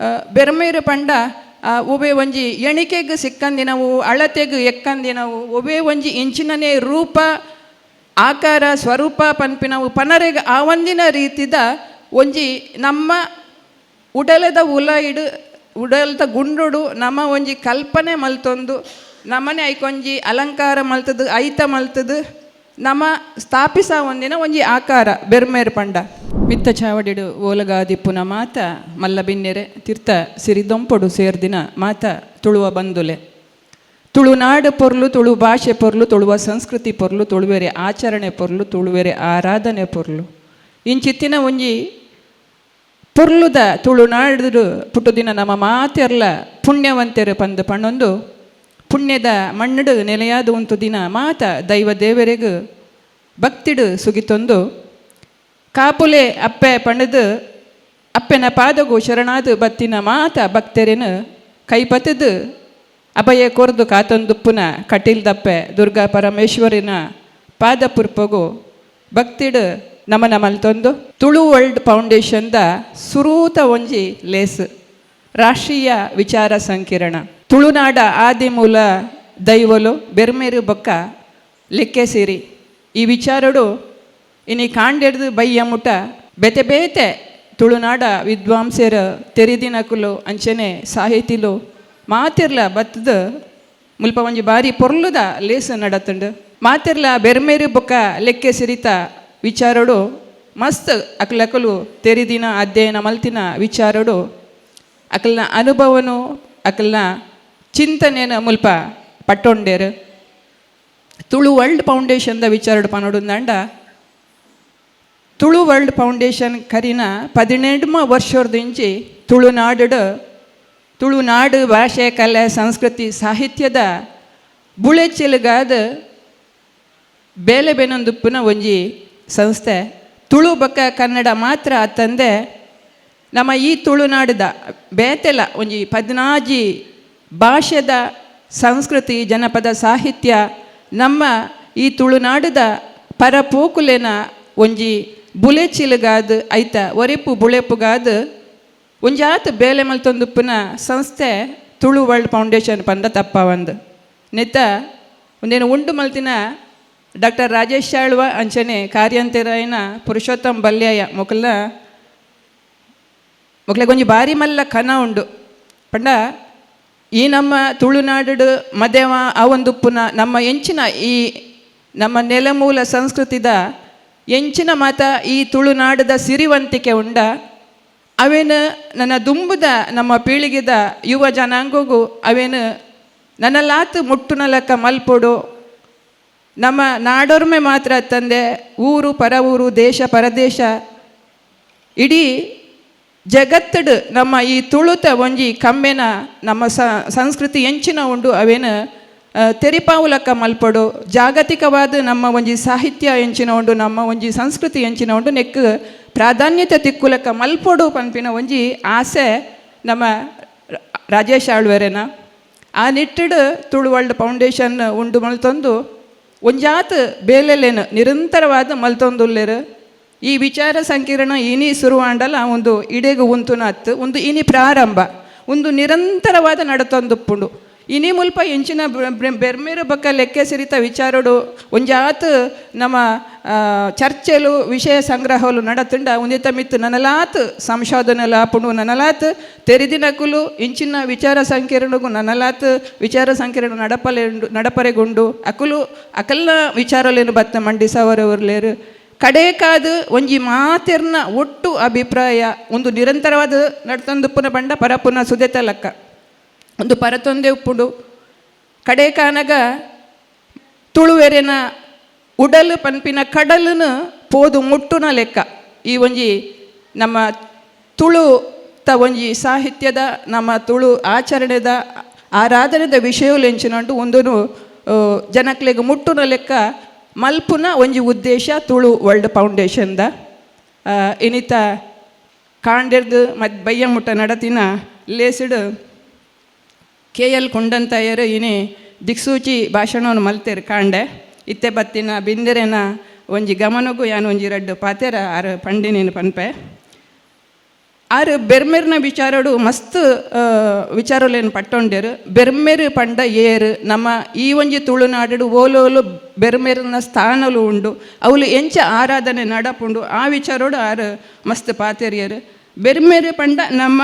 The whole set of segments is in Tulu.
Bermer ಪಂಡ ಒವ್ವೆ ಒಂಜಿ ಎಣಿಕೆಗ್ ಸಿಕ್ಕಂದಿನವು, ಅಳತೆಗ್ ಎಕ್ಕಂದಿನವು, ಒವ್ವೆ ಒಂಜಿ ಇಂಚಿನನೇ ರೂಪ, ಆಕಾರ, ಸ್ವರೂಪ ಪನ್ಪಿನವು ಪನರೆಗ್ ಆವಂದಿನ ರೀತಿದ ಒಂಜಿ ನಮ್ಮ ಉಡಲದ ಉಲಯಿಡ್, ಉಡಲ್ದ ಗುಂಡುಡು ನಮ್ಮ ಒಂಜಿ ಕಲ್ಪನೆ ಮಲ್ತೊಂದು, ನಮನೆ ಐಕೊಂಜಿ ಅಲಂಕಾರ ಮಲ್ತದು, ಐತ ಮಲ್ತದು ನಮ ಸ್ಥಾಪಿಸ ಒಂದಿನ ಒಂಜಿ ಆಕಾರ ಬೆರ್ಮೇರ್ ಪಂಡ. ಮಿತ್ತ ಚಾವಡಿಡು ಓಲಗಾದಿಪ್ಪುನ ಮಾತ ಮಲ್ಲ ಬಿನ್ನೆರೆ, ತೀರ್ಥ ಸಿರಿದೊಂಪೊಡು ಸೇರ್ದಿನ ಮಾತ ತುಳುವ ಬಂದುಲೆ. ತುಳುನಾಡು ಪೊರ್ಲು, ತುಳು ಭಾಷೆ ಪೊರ್ಲು, ತುಳುವ ಸಂಸ್ಕೃತಿ ಪೊರ್ಲು, ತುಳುವೆರೆ ಆಚರಣೆ ಪೊರ್ಲು, ತುಳುವೆರೆ ಆರಾಧನೆ ಪೊರ್ಲು. ಇಂಚಿತ್ತಿನ ಒಂಜಿ ಪೊರ್ಲುದ ತುಳುನಾಡು ಪುಟ್ಟುದಿನ ನಮ್ಮ ಮಾತೆರ್ಲ ಪುಣ್ಯವಂತೆರು ಪಂದ್ ಪಣ್ಣೊಂದು, ಪುಣ್ಯದ ಮಣ್ಣುಡು ನೆಲೆಯಾದ ಉಂತು ದಿನ ಮಾತ ದೈವ ದೇವರೆಗ್ ಭಕ್ತಿಡು ಸುಗಿತೊಂದು, ಕಾಪುಲೆ ಅಪ್ಪೆ ಪಂಡದು ಅಪ್ಪೆನ ಪಾದಗು ಶರಣಾದ ಬತ್ತಿನ ಮಾತ ಭಕ್ತರೇನು ಕೈಪತ್ತದು ಅಭಯ ಕೊರ್ದು ಕಾತೊಂದುಪ್ಪುನ ಕಟೀಲ್ದಪ್ಪೆ ದುರ್ಗಾ ಪರಮೇಶ್ವರಿನ ಪಾದ ಪುರ್ಪಗು ಭಕ್ತಿಡು ನಮನ ಮಲ್ತೊಂದು, ತುಳು ವರ್ಲ್ಡ್ ಫೌಂಡೇಶನ್ದ ಸುರೂತ ಒಂಜಿ ಲೇಸ್, ರಾಷ್ಟ್ರೀಯ ವಿಚಾರ ಸಂಕಿರಣ, ತುಳುನಾಡ ಆದಿಮೂಲ ದೈವಲು ಬೆರ್ಮೆರು ಬೊಕ್ಕ ಲೆಕ್ಕೆ ಸೇರಿ. ಈ ವಿಚಾರಡು ಇನಿ ಕಾಂಡೆಡ್ದು ಬಯ್ಯ ಮುಟ ಬೇತೆ ಬೇತೆ ತುಳುನಾಡ ವಿದ್ವಾಂಸರ, ತೆರಿದಿನಕುಲು, ಅಂಚನೆ ಸಾಹಿತಿಲು ಮಾತಿರ್ಲ ಬತ್ತದ ಮುಲ್ಪ ಒಂಜಿ ಬಾರಿ ಪೊರ್ಲುದ ಲೇಸ್ ನಡತುಂಡು. ಮಾತಿರ್ಲ ಬೆರ್ಮೇರು ಬೊಕ್ಕ ಲೆಕ್ಕೆ ಸಿರಿತ ವಿಚಾರಡು ಮಸ್ತ್ ಅಕ್ಲಕಲು ತೆರಿದಿನ, ಅಧ್ಯಯನ ಮಲ್ತಿನ ವಿಚಾರಡು ಅಕಲ್ನ ಅನುಭವನು, ಅಕಲ್ನ ಚಿಂತನೆನ ಮುಲ್ಪ ಪಟ್ಟೊಂಡೇರು. ತುಳು ವರ್ಲ್ಡ್ ಫೌಂಡೇಶನ್ದ ವಿಚಾರಡು ಪನೊಡುಂದಾಂಡ, ತುಳು ವರ್ಲ್ಡ್ ಫೌಂಡೇಶನ್ ಕರಿನ 18ಮ ವರ್ಷರ್ದಿಂಚಿ ತುಳುನಾಡು, ತುಳುನಾಡು ಭಾಷೆ, ಕಲೆ, ಸಂಸ್ಕೃತಿ, ಸಾಹಿತ್ಯದ ಬುಳೆಚಿಲ್ಗಾದ ಬೇಲೆ ಬೆನೊಂದುಪ್ಪುನ ಒಂಜಿ ಸಂಸ್ಥೆ. ತುಳು ಬೊಕ್ಕ ಕನ್ನಡ ಮಾತ್ರ ಅತ್ತಂದೆ ನಮ್ಮ ಈ ತುಳುನಾಡದ ಬೇತೆಲ ಒಂಜಿ 16 ಭಾಷೆದ ಸಂಸ್ಕೃತಿ, ಜನಪದ ಸಾಹಿತ್ಯ, ನಮ್ಮ ಈ ತುಳುನಾಡದ ಪರಪೋಕುಲೆನ ಒಂಜಿ ಬುಲೆಚಿಲ್ಗಾದ್, ಐತ ಒರಿಪು ಬುಳೆಪುಗಾದ್ ಒಂಜಾತ್ ಬೇಲೆ ಮಲ್ತೊಂದುಪ್ಪುನ ಸಂಸ್ಥೆ ತುಳು ವರ್ಲ್ಡ್ ಫೌಂಡೇಶನ್ ಪಂದ ತಪ್ಪವಂದು. ನೆತ್ತ ಒಂದೇನು ಉಂಡು ಮಲ್ತಿನ ಡಾಕ್ಟರ್ ರಾಜೇಶ್ ಆಳ್ವ, ಅಂಚನೆ ಕಾರ್ಯಂತೆರಾಯಿನ ಪುರುಷೋತ್ತಮ್ ಬಲ್ಯಾಯ ಮೊಕಲ್ನ ಮೊಕ್ಲೆಗ್ ಒಂಜಿ ಬಾರಿ ಮಲ್ಲ ಕನ ಉಂಡು. ಪಂಡ ಈ ನಮ್ಮ ತುಳುನಾಡು ಮದೆವ ಆವೊಂದುಪ್ಪುನ ನಮ್ಮ ಎಂಚಿನ ಈ ನಮ್ಮ ನೆಲಮೂಲ ಸಂಸ್ಕೃತಿದ ಎಂಚಿನ ಮಾತ ಈ ತುಳುನಾಡದ ಸಿರಿವಂತಿಕೆ ಉಂಡ, ಅವೇನು ನನ್ನ ದುಂಬುದ ನಮ್ಮ ಪೀಳಿಗೆದ ಯುವ ಜನಾಂಗಗೂ ಅವೇನು ನನ್ನಲಾತ್ ಮುಟ್ಟುನ ಲೆಕ್ಕ ಮಲ್ಪೊಡು. ನಮ್ಮ ನಾಡೊರ್ಮೆ ಮಾತ್ರ ತಂದೆ ಊರು, ಪರ ಊರು, ದೇಶ, ಪರದೇಶ, ಇಡೀ ಜಗತ್ತಡು ನಮ್ಮ ಈ ತುಳುತ ಒಂಜಿ ಕಮ್ಮೆನ, ನಮ್ಮ ಸಂಸ್ಕೃತಿ ಎಂಚಿನ ಉಂಡು ಅವೇನು ತೆರಿಪಾವುಲಕ್ಕ ಮಲ್ಪೊಡು. ಜಾಗತಿಕವಾದ ನಮ್ಮ ಒಂಜಿ ಸಾಹಿತ್ಯ ಎಂಚಿನ ಉಂಡು, ನಮ್ಮ ಒಂಜಿ ಸಂಸ್ಕೃತಿ ಎಂಚಿನ ಉಂಡು, ನೆಕ್ ಪ್ರಾಧಾನ್ಯತೆ ತಿಕ್ಕುಲಕ್ಕ ಮಲ್ಪೊಡು ಪನ್ಪಿನ ಒಂಜಿ ಆಸೆ ನಮ್ಮ ರಾಜೇಶ್ ಆಳ್ವೆರೆನ. ಆ ನಿಟ್ಟಿಡು ತುಳು ವರ್ಲ್ಡ್ ಫೌಂಡೇಶನ್ ಉಂಡು ಮಲ್ತೊಂದು ಒಂಜಾತ್ ಬೇಲೆಲೇನು ನಿರಂತರವಾದ ಮಲ್ತೊಂದುಲ್ಲೆರು. ಈ ವಿಚಾರ ಸಂಕಿರಣ ಇನಿ ಶುರುವಾಂಡಲ ಒಂದು ಇಡೆಗು ಉಂತುನ ಅತ್ತು. ಒಂದು ಇನಿ ಪ್ರಾರಂಭ, ಒಂದು ನಿರಂತರವಾದ ನಡತೊಂದುಪ್ಪುಂಡು. ಇನಿ ಮುಲ್ಪ ಎಂಚಿನ ಬೆರ್ಮೇರು ಬೊಕ್ಕ ಲೆಕ್ಕೆ ಸಿರಿತ ವಿಚಾರಡು ಒಂಜಾತ್ ನಮ್ಮ ಚರ್ಚೆಲು, ವಿಷಯ ಸಂಗ್ರಹಲು ನಡತುಂಡ, ಒಂದಿತ ಮಿತ್ತು ನನಲಾತ್ ಸಂಶೋಧನೆ ಆಪುಂಡು. ನನಲಾತ್ ತೆರಿದಿನಕುಲು ಇಂಚಿನ ವಿಚಾರ ಸಂಕಿರಣಗು ನನಲಾತ್ ವಿಚಾರ ಸಂಕಿರಣ ನಡಪಲೆ ನಡಪರೆಗುಂಡು. ಅಕುಲು ಅಕಲ್ನ ವಿಚಾರಲೇನು ಬತ್ತ ಮಂಡಿಸವರವರ್ಲೇರು. ಕಡೇಕಾದ ಒಂಜಿ ಮಾತೆರ್ನ ಒಟ್ಟು ಅಭಿಪ್ರಾಯ ಒಂದು ನಿರಂತರವಾದ ನಡ್ತಂದುಪ್ಪುನ ಬಂಡ ಪರಪುನ ಸುದೆತ ಲೆಕ್ಕ ಒಂದು ಪರತೊಂದೆ ಉಪ್ಪುಂಡು. ಕಡೇಕಾನಗ ತುಳುವೆರೆನ ಉಡಲು ಪನ್ಪಿನ ಕಡಲನು ಪೋದು ಮುಟ್ಟುನ ಲೆಕ್ಕ ಈ ಒಂಜಿ ನಮ್ಮ ತುಳು ತ ಒಂಜಿ ಸಾಹಿತ್ಯದ, ನಮ್ಮ ತುಳು ಆಚರಣೆದ, ಆರಾಧನೆದ ವಿಷಯಗಳು ಎಂಚಿನಂಟು ಒಂದನು ಜನಕ್ಲೆಗ್ ಮುಟ್ಟುನ ಲೆಕ್ಕ ಮಲ್ಪುನ ಒಂಜಿ ಉದ್ದೇಶ ತುಳು ವರ್ಲ್ಡ್ ಫೌಂಡೇಶನ್ದ. ಇನಿತ ಕಾಂಡೆರ್ದು ಮತ್ ಬಯ್ಯ ಮುಟ್ಟ ನಡತಿನ ಲೇಸಿಡು ಕೆ ಎಲ್ ಕುಂಡಂತಾಯರು ಇನಿ ದಿಕ್ಸೂಚಿ ಭಾಷಣವನ್ನು ಮಲ್ತೇರು ಕಾಂಡೆ. ಇತ್ತೆ ಬತ್ತಿನ ಬಿಂದೆರೆನ ಒಂಜಿ ಗಮನಗೂ ಯಾನ್ ಒಂಜಿ ರಡ್ಡು ಪಾತೆರ ಆರು ಪಂಡಿನೇನು ಪನ್ಪೆ. ಆರು ಬೆರ್ಮೆರ್ನ ವಿಚಾರಡು ಮಸ್ತ್ ವಿಚಾರಲೇನು ಪಟ್ಟೊಂಡೆರು. ಬೆರ್ಮೆರು ಪಂಡ ಏರು, ನಮ್ಮ ಈ ಒಂಜಿ ತುಳುನಾಡು ಓಲೋಲು ಬೆರ್ಮೆರ್ನ ಸ್ಥಾನಲು ಉಂಡು, ಅವಲು ಎಂಚ ಆರಾಧನೆ ನಡಪುಂಡು, ಆ ವಿಚಾರೋಡು ಆರು ಮಸ್ತ್ ಪಾತೆರಿಯರು. ಬೆರ್ಮೆರು ಪಂಡ ನಮ್ಮ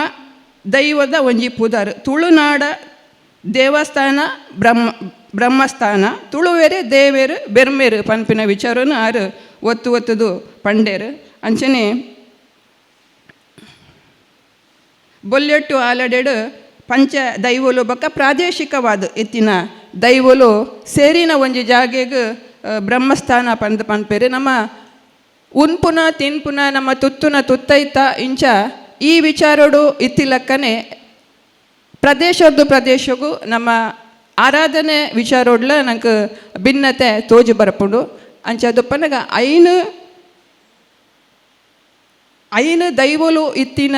ದೈವದ ಒಂಜಿ ಪುದರ್. ತುಳುನಾಡ ದೇವಸ್ಥಾನ ಬ್ರಹ್ಮ ಬ್ರಹ್ಮಸ್ಥಾನ, ತುಳುವೆರೆ ದೇವೆರು ಬೆರ್ಮೆರು ಪನ್ಪಿನ ವಿಚಾರನು ಆರು ಒತ್ತು ಒತ್ತುದು ಪಂಡೇರು. ಅಂಚನೆ ಬೊಲ್ಲೆಟ್ಟು ಆಲಡೆಡು ಪಂಚ ದೈವಲು ಬೊಕ್ಕ ಪ್ರಾದೇಶಿಕವಾದ ಇತ್ತಿನ ದೈವಲು ಸೇರಿನ ಒಂಜಿ ಜಾಗೆಗ್ ಬ್ರಹ್ಮಸ್ಥಾನ ಪಂದ್ ಪನ್ಪೆರ್. ನಮ್ಮ ಉನ್ಪುನ ತಿನ್ಪುನ ನಮ್ಮ ತುತ್ತುನ ತುತ್ತೈತ ಇಂಚ ಈ ವಿಚಾರಡು ಇತ್ತಿಲಕ್ಕನೆ ಪ್ರದೇಶದ್ದು ಪ್ರದೇಶಗೂ ನಮ್ಮ ಆರಾಧನೆ ವಿಚಾರೋಡ್ಲ ನಂಗೆ ಭಿನ್ನತೆ ತೋಜು ಬರಪುಂಡು. ಅಂಚ ದುಪ್ಪನಗ ಐನು ಐನು ದೈವಲು ಇತ್ತಿನ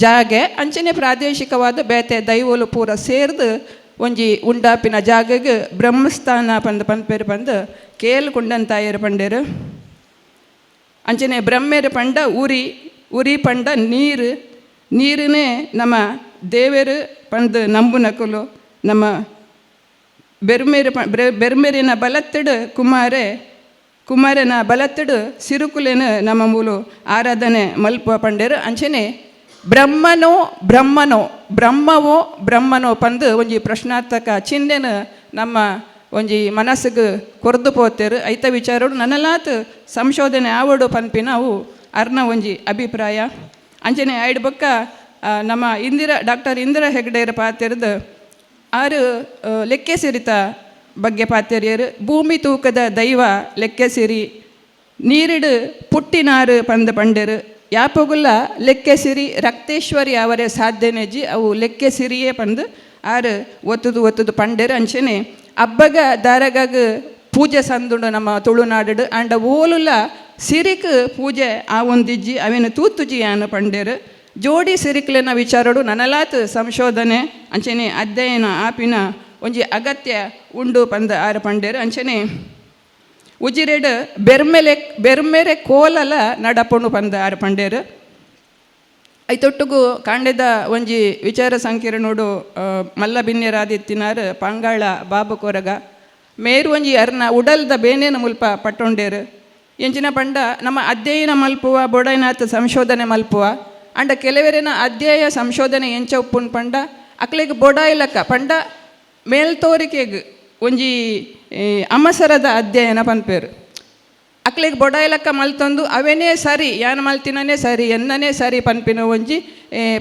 ಜಾಗೆ, ಅಂಚನೆ ಪ್ರಾದೇಶಿಕವಾದ ಬೇತೆ ದೈವಲು ಪೂರ ಸೇರ್ದು ಒಂಜಿ ಉಂಡಾಪಿನ ಜಾಗೆಗ್ ಬ್ರಹ್ಮಸ್ಥಾನ ಪಂದ್ ಪನ್ಪೆರ್ ಪಂದ್ ಕೇಲ್ ಕುಂಡಂತಾಯೆರ್ ಪಂಡೆರು. ಅಂಚನೆ ಬ್ರಹ್ಮೆರ್ ಪಂಡ ಉರಿ, ಉರಿ ಪಂಡ ನೀರು, ನೀರನ್ನೇ ನಮ್ಮ ದೇವೆರು ಪಂದ್ ನಂಬುನಕುಲು. ನಮ್ಮ ಬೆರ್ಮೆರು ಬೆರ್ಮೆರಿನ ಬಲತ್ತಡು ಕುಮಾರೆ, ಕುಮಾರನ ಬಲತ್ತಡು ಸಿರುಕುಲೇನು ನಮ್ಮ ಮೂಲು ಆರಾಧನೆ ಮಲ್ಪ ಪಂಡೆರು. ಅಂಚನೆ ಬ್ರಹ್ಮನೋ ಬ್ರಹ್ಮನೋ ಬ್ರಹ್ಮವೋ ಬ್ರಹ್ಮನೋ ಪಂದು ಒಂಜಿ ಪ್ರಶ್ನಾರ್ಥಕ ಚಿಹ್ನೆನು ನಮ್ಮ ಒಂಜಿ ಮನಸ್ಸಿಗೆ ಕೊರ್ದು ಪೋತೇರು. ಐತ ವಿಚಾರೋಡು ನನಲಾತ್ ಸಂಶೋಧನೆ ಆವಡು ಪನ್ಪಿನ ಅವು ಅರ್ನ ಒಂಜಿ ಅಭಿಪ್ರಾಯ. ಅಂಚನೆ ಐಡ್ ಬೊಕ್ಕ ನಮ್ಮ ಇಂದಿರಾ ಡಾಕ್ಟರ್ ಇಂದಿರಾ ಹೆಗ್ಡೇರ್ ಪಾತೆರ್ದು ಆರು ಲೆಕ್ಕೆಸಿರಿತ ಬಗ್ಗೆ ಪಾತೆರಿಯರು. ಭೂಮಿ ತೂಕದ ದೈವ ಲೆಕ್ಕೆಸಿರಿ, ನೀರಿಡು ಪುಟ್ಟಿನಾರು ಪಂದ್ ಪಂಡೆರು. ಯಾಪಗುಲ್ಲ ಲೆಕ್ಕೆಸಿರಿ ರಕ್ತೇಶ್ವರಿ ಅವರೇ ಸಾಧ್ಯನೆಜಿ, ಅವು ಲೆಕ್ಕೆಸಿರಿಯೇ ಪಂದು ಆರು ಒತ್ತುದು ಒತ್ತುದು ಪಂಡೆರು. ಅಂಚನೆ ಅಬ್ಬಗ ದಾರಗಾಗ ಪೂಜೆ ಸಂದುಂಡು ನಮ್ಮ ತುಳುನಾಡು, ಆಂಡ ಓಲುಲ ಸಿರಿಕ್ ಪೂಜೆ ಆ ಒಂದಿಜ್ಜಿ, ಅವೇನು ತೂತುಜಿ ಯಾನು ಪಂಡೆರು. ಜೋಡಿ ಸಿರಿಕ್ಲೆನ ವಿಚಾರಡು ನನಲಾತ್ ಸಂಶೋಧನೆ ಅಂಚನೆ ಅಧ್ಯಯನ ಆಪಿನ ಒಂಜಿ ಅಗತ್ಯ ಉಂಡು ಪಂದ ಆರು ಪಂಡೇರು. ಅಂಚನೆ ಉಜಿರೆಡ್ ಬೆರ್ಮೆಲೆ ಬೆರ್ಮೆರೆ ಕೋಲಲ ನಡಪುಂಡು ಪಂದ ಆರು ಪಂಡೇರು. ಐತೊಟ್ಟುಗು ಕಾಂಡೆದ ಒಂಜಿ ವಿಚಾರ ಸಂಕಿರಣೋಡು ಮಲ್ಲ ಬಿನ್ನೆರಾದಿತ್ತಿನಾರು ಪಾಂಗಾಳ ಬಾಬು ಕೊರಗ ಮೇರು ಒಂಜಿ ಅರ್ನ ಉಡಲ್ದ ಬೇನೇನ ಮುಲ್ಪ ಪಟ್ಟೊಂಡೇರು. ಎಂಚಿನ ಪಂಡ ನಮ್ಮ ಅಧ್ಯಯನ ಮಲ್ಪುವ ಬೊಡೈನಾಥ ಸಂಶೋಧನೆ ಮಲ್ಪುವ, ಅಂಡ ಕೆಲವರಿನ ಅಧ್ಯಯ ಸಂಶೋಧನೆ ಎಂಚ ಉಪ್ಪುನ್ ಪಂಡ ಅಕ್ಲೆಗ್ ಬೊಡಾಯಿಲಕ್ಕ ಪಂಡ ಮೇಲ್ತೋರಿಕೆಗ್ ಒಂಜಿ ಅಮಸರದ ಅಧ್ಯಯನ ಪನ್ಪೇರು. ಅಕ್ಲೆಗ್ ಬೊಡಾಯಿಲಕ್ಕ ಮಲ್ತೊಂದು ಅವೇನೇ ಸರಿ, ಯಾನ್ ಮಲ್ತಿನನೇ ಸರಿ, ಎನ್ನನೇ ಸರಿ ಪನ್ಪಿನ ಒಂಜಿ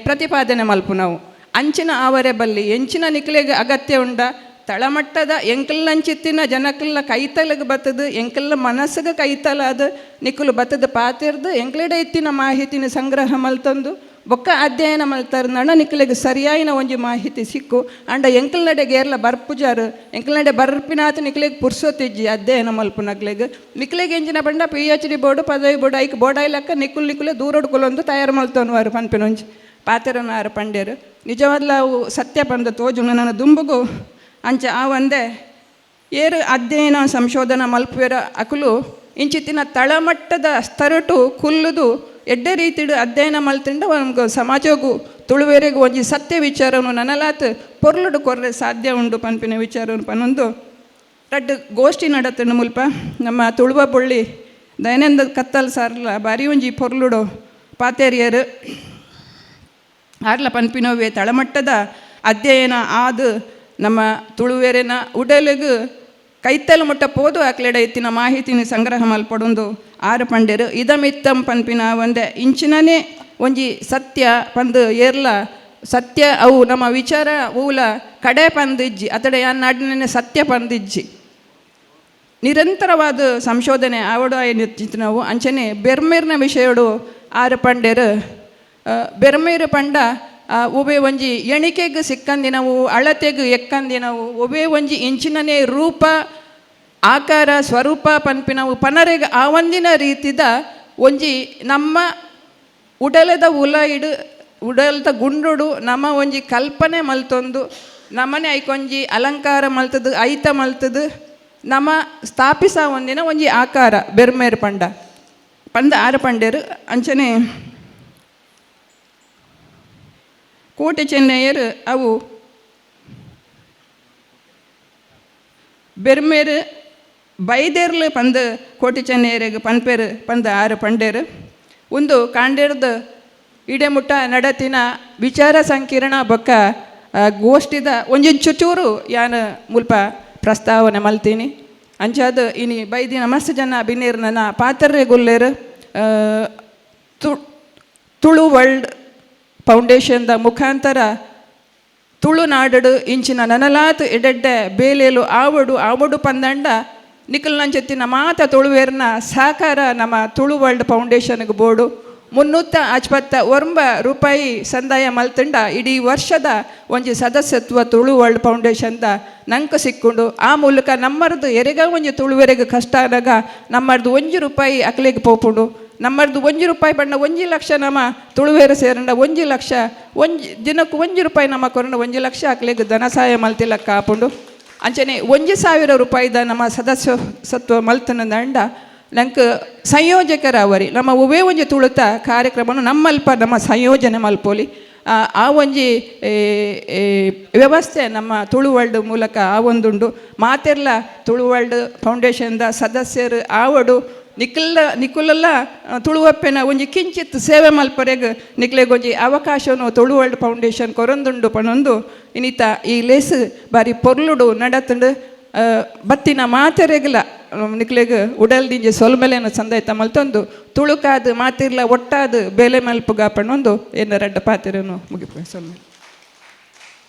ಪ್ರತಿಪಾದನೆ ಮಲ್ಪುನವು. ಅಂಚಿನ ಆವರೆ ಬಲ್ಲಿ ಎಂಚಿನ ನಿಕ್ಲೆಗ್ ಅಗತ್ಯ ಉಂಡ ತಳಮಟ್ಟದ ಎಂಕಲ್ನಂಚಿತ್ತಿನ ಜನಕಲ್ನ ಕೈತಲಗ್ ಬತ್ತದು, ಎಂಕಲ್ನ ಮನಸ್ಸಿಗೆ ಕೈತಲಾದ ನಿಕ್ಕುಲು ಬತ್ತದ ಪಾತಿರ್ದು ಎಂಕ್ಲೆಡೆ ಇತ್ತಿನ ಮಾಹಿತಿನ ಸಂಗ್ರಹ ಮಲ್ತೊಂದು ಬೊಕ್ಕ ಅಧ್ಯಯನ ಮಲ್ತಾರ ನಿಕ್ಲೆಗ್ ಸರಿಯಾಯಿನ ಒಂಜಿ ಮಾಹಿತಿ ಸಿಕ್ಕು. ಅಂಡ ಎಂಕಲ್ನಡೆ ಗೇರ್ಲ ಬರ್ಪುಜಾರು, ಎಂಕಲ್ನಡೆ ಬರ್ಪಿನಾತ ನಿಕ್ಲೆಗ್ ಪುರ್ಸೊತ್ತಿಜ್ಜಿ ಅಧ್ಯಯನ ಮಲ್ಪುನಕ್ಲೆಗ್. ನಿಕ್ಲೆಗ್ ಎಂಚಿನ ಪಂಡ PhD board ಪದವಿ ಬೋರ್ಡು ಐಕ್ ಬೋರ್ಡ್ ನಿಕ್ಕುಲ್ ನಿಕ್ಕುಲೆ ದೂರೊಡು ಕುಲೊಂದು ತಯಾರು ಮಲ್ತೊನುವಾರು ಪನ್ಪಿನ ಒಂಜಿ ಪಾತೆರನಾರು ಪಂಡೇರು. ನಿಜವಾದ್ಲ ಅವು ಸತ್ಯ ಪಂದ ತೋಜುಂಡು ನನ್ನ ದುಂಬುಗು. ಅಂಚ ಆ ಒಂದೇ ಏರು ಅಧ್ಯಯನ ಸಂಶೋಧನಾ ಮಲ್ಪುವೆರ ಅಕುಲು ಇಂಚಿತ್ತಿನ ತಳಮಟ್ಟದ ಸ್ತರಟು ಕುಲ್ಲುದು ಎಡ್ಡೆ ರೀತಿಡು ಅಧ್ಯಯನ ಮಲ್ತಿಂಡ ನಮ್ಗೆ ಸಮಾಜಗು ತುಳುವೆರೆಗು ಒಂಜಿ ಸತ್ಯ ವಿಚಾರನು ನನಲಾತ್ ಪೊರ್ಲುಡು ಕೊರ್ರೆ ಸಾಧ್ಯ ಉಂಡು ಪನ್ಪಿನ ವಿಚಾರನು ಪನೊಂದು ರಡ್ಡ್ ಗೋಷ್ಠಿ ನಡತಂಡು ಮುಲ್ಪ ನಮ್ಮ ತುಳುವ ಬೊಳ್ಳಿ ದಯಾನಂದ ಕತ್ತಲ್ ಸಾರ್ಲ ಬಾರಿ ಒಂಜಿ ಪೊರ್ಲುಡು ಪಾತೆರಿಯರು. ಆರ್ಲ ಪನ್ಪಿನವೇ ತಳಮಟ್ಟದ ಅಧ್ಯಯನ ಆದು ನಮ್ಮ ತುಳುವೆರೆನ ಉಡಲಿಗ್ ಕೈತಲ್ ಮುಟ್ಟ ಪೋದು ಅಕ್ಲೆಡ ಇತ್ತಿನ ಮಾಹಿತಿನ ಸಂಗ್ರಹ ಮಲ್ಪಡೊಂದು ಆರು ಪಂಡೆರು. ಇದಮಿತ್ತಂ ಪನ್ಪಿನ ಒಂದೆ ಇಂಚಿನನೇ ಒಂಜಿ ಸತ್ಯ ಪಂದು ಏರ್ಲ ಸತ್ಯ ಅವು ನಮ್ಮ ವಿಚಾರ ಊಲ ಕಡೆ ಪಂದಿಜ್ಜಿ, ಅತಡೆ ಯಾನ್ ನಾಡಿನ ಸತ್ಯ ಪಂದಿಜ್ಜಿ. ನಿರಂತರವಾದ ಸಂಶೋಧನೆ ಆವಡು ನಾವು. ಅಂಚನೆ ಬೆರ್ಮೆರ್ನ ವಿಷಯಡು ಆರು ಪಂಡೆರು. ಬೆರ್ಮೇರು ಪಂಡ ಒಬ್ಬೇ ಒಂಜಿ ಎಣಿಕೆಗ್ ಸಿಕ್ಕಂದಿನವು, ಅಳತೆಗ್ ಎಕ್ಕಂದಿನವು, ಒಬ್ಬೇ ಒಂಜಿ ಇಂಚಿನನೇ ರೂಪ ಆಕಾರ ಸ್ವರೂಪ ಪನ್ಪಿನವು ಪನರೆಗ್ ಆ ಒಂದಿನ ರೀತಿದ ಒಂಜಿ ನಮ್ಮ ಉಡಲದ ಉಲಯಿಡು ಉಡಲದ ಗುಂಡುಡು ನಮ್ಮ ಒಂಜಿ ಕಲ್ಪನೆ ಮಲ್ತೊಂದು ನಮ್ಮನೆ ಐಕೊಂಜಿ ಅಲಂಕಾರ ಮಲ್ತದು ಐತ ಮಲ್ತದು ನಮ್ಮ ಸ್ಥಾಪಿಸ ಒಂದಿನ ಒಂಜಿ ಆಕಾರ ಬೆರ್ಮೇರು ಪಂಡ ಪಂದ ಆರು ಪಂಡೇರು. ಅಂಚನೆ ಕೋಟೆ ಚೆನ್ನಯ್ಯರು ಅವು ಬೆರ್ಮೇರು ಬೈದೇರ್ಲು ಪಂದ್ ಕೋಟಿ ಚೆನ್ನಯ್ಯರಿಗೆ ಪನ್ಪೇರು ಪಂದ್ ಆರು ಪಂಡೇರು. ಒಂದು ಕಾಂಡೇರ್ದು ಇಡೆಮುಟ್ಟ ನಡತಿನ ವಿಚಾರ ಸಂಕಿರಣ ಬೊಕ್ಕ ಗೋಷ್ಠಿದ ಒಂಜೊಂಚು ಚೂರು ಯಾನ್ ಮುಲ್ಪ ಪ್ರಸ್ತಾವನೆ ಮಲ್ತೀನಿ. ಅಂಚಾದ್ ಇನಿ ಬೈದಿನ ಮಸ್ತ್ ಜನ ಬಿನ್ನೆರ್ ನನ ಪಾತೆರ್ರೆ ಗುಲ್ಲೇರು. ತುಳು ವರ್ಲ್ಡ್ ಫೌಂಡೇಶನ್ದ ಮುಖಾಂತರ ತುಳುನಾಡು ಇಂಚಿನ ನನಲಾತ್ ಎಡೆಡ್ಡೆ ಬೇಲೆಲು ಆವಡು ಆವಡು ಪಂದಂಡ ನಿಕಲ್ ನಂಚೆತ್ತಿನ ಮಾತ ತುಳುವೇರ್ನ ಸಹಕಾರ ನಮ್ಮ ತುಳು ವರ್ಲ್ಡ್ ಫೌಂಡೇಶನ್ಗೆ ಬೋಡು. 359 ರೂಪಾಯಿ ಸಂದಾಯ ಮಲ್ತಂಡ ಇಡೀ ವರ್ಷದ ಒಂಜಿ ಸದಸ್ಯತ್ವ ತುಳು ವರ್ಲ್ಡ್ ಫೌಂಡೇಶನ್ದ ನಂಗೆ ಸಿಕ್ಕೊಂಡು ಆ ಮೂಲಕ ನಮ್ಮರ್ದು ಎರೆಗ ಒಂಜಿ ತುಳುವೆರೆಗ್ ಕಷ್ಟ ಆದಾಗ ನಮ್ಮರ್ದು 1 ರೂಪಾಯಿ ಅಕ್ಲೆಗ್ ಪೋಪುಂಡು. ನಮ್ಮರ್ದು 1 ರೂಪಾಯಿ ಬಣ್ಣ 1 ಲಕ್ಷ ನಮ್ಮ ತುಳುವೇರು ಸೇರಂಡ 1 ಲಕ್ಷ ಒಂಜಿ ದಿನಕ್ಕೂ 1 ರೂಪಾಯಿ ನಮ್ಮ ಕೊರಂಡ 1 ಲಕ್ಷ ಅಕ್ಲೆಗ್ ಧನ ಸಹಾಯ ಮಲ್ತಿಲಕ್ಕ ಆಪುಂಡು. ಅಂಚನೆ 1000 ರೂಪಾಯಿದ ನಮ್ಮ ಸದಸ್ಯ ಸತ್ವ ಮಲ್ತನ ದಂಡ ನಂಗೆ ಸಂಯೋಜಕರ ಅವರಿ ನಮ್ಮ ಒವ್ವೇ ಒಂಜಿ ತುಳುತ ಕಾರ್ಯಕ್ರಮನು ನಮ್ಮಲ್ಪ ನಮ್ಮ ಸಂಯೋಜನೆ ಮಲ್ಪೋಲಿ ಆ ಒಂಜಿ ವ್ಯವಸ್ಥೆ ನಮ್ಮ ತುಳು ವರ್ಲ್ಡ್ ಮೂಲಕ ಆ ಒಂದುಂಡು. ಮಾತೆರ್ಲ ತುಳು ವರ್ಲ್ಡ್ ಫೌಂಡೇಶನ್ದ ಸದಸ್ಯರು ಆವಡು ನಿಖಿಲ್ಲ ನಿಕುಲೆಲ್ಲ ತುಳುವಪ್ಪೆನ ಒಂಜಿ ಕಿಂಚಿತ್ ಸೇವೆ ಮಲ್ಪರೆಗ್ ನಿಕ್ಲೆಗ್ ಒಂಜಿ ಅವಕಾಶನು ತುಳು ವರ್ಲ್ಡ್ ಫೌಂಡೇಶನ್ ಕೊರೊಂದುಂಡು ಪನೊಂದು ಇನಿತ ಈ ಲೇಸ್ ಬಾರಿ ಪೊರ್ಲುಡು ನಡತುಂಡು. ಬತ್ತಿನ ಮಾತೆರೆಗ್ಲ ನಿಕ್ಲೆಗ್ ಉಡಲ್ ದಿಂಜಿ ಸೊಲ್ಮೆಲೆನ ಸಂದೈತ ಮಲ್ತೊಂದು ತುಳುಕಾದ್ ಮಾತಿರ್ಲ ಒಟ್ಟಾದ್ ಬೇಲೆ ಮಲ್ಪುಗ ಪನ್ನೊಂದು ಎನ್ನ ರಡ್ಡ ಪಾತೆರನು ಮುಗಿಪು ಸೊಲ್ಮೆಲೆ.